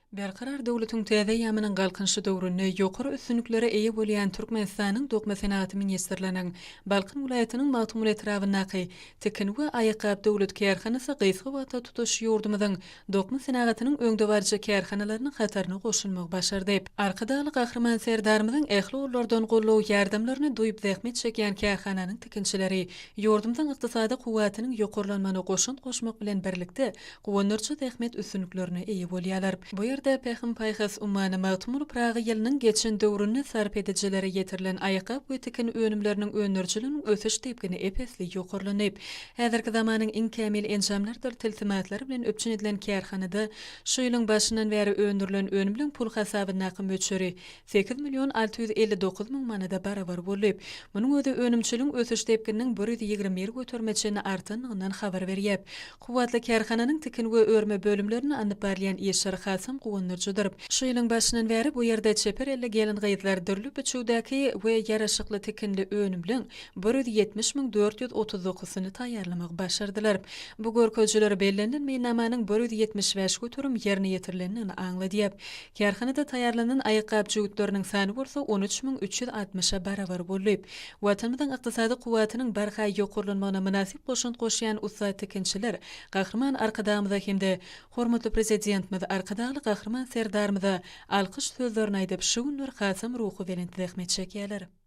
Berkarar döwletiň täze eýýamynyň Galkynyşy döwründe ýokary üstünliklere eýe bolýan Türkmenistanyň Dokma senagaty ministrliginiň Balkan welaýatynyň Magtymguly etrabyndaky Tikin we aýakgap döwlet kärhanasy gysga wagtda tutuş ýurdumyzyň dokma senagatynyň öňdebaryjy kärhanalarynyň hataryna goşulmagy başardy. Arkadagly Gahryman Serdarymyzyň ähli ugurlardan goldaw-ýardamlaryny duýup zähmet çekýän kärhananyň tikinçileri ýurdumyzyň ykdysady kuwwatynyň ýokarlanmagyna goşant goşmak bilen birlikde, guwandyryjy zähmet üstünliklerine eýe bolýarlar. Bu ýerde Pähim-paýhas ummany Magtymguly Pyragy ýylynyň geçen döwründe sarp edijilere ýetirilen aýakgap we tikin önümleriniň öndürijiliginiň ösüş depgini ep-esli ýokarlandy. Häzirki zamanyň iň kämil enjamlardyr tilsimatlary bilen üpjün edilen kärhanada şu ýylyň başyndan bäri öndürilen önümleň pul hasabyndaky möçberi 8 659 000 manada barabar boldy. Munuň özi önümçiligiň ösüş depgininiň 121 göterime çenli artandygyndan habar berýär. Kuwwatly kärhananyň tikin we örme bölümlerinde alnyp barylýan işler hasam guwandyryjydyr. Şu ýylyň başyndan bäri bu ýerde çeper elli gelin-gyzlar dürli biçüwdäki we ýaraşykly tikinli önümleň 170 439-syny taýýarlamagy başardylar. Bu görkezijiler bellenilen meýilnamanyň 175 göterim ýerine ýetirilendigini aňladýar. Kärhanada taýýarlanan aýakgap jübütleriniň sany bolsa 13 360-a barabar boldy. Watanymyzyň ykdysady kuwwatynyň barha ýokarlanmagyna mynasyp goşant goşýan ussat tikinçiler Gahryman Arkadagymyza hem-de hormatly Prezidentimiz Arkadagly Gahryman Serdarymyza alkyş sözlerini aýdyp, şu günler hasam ruhubelent zähmet çekýärler.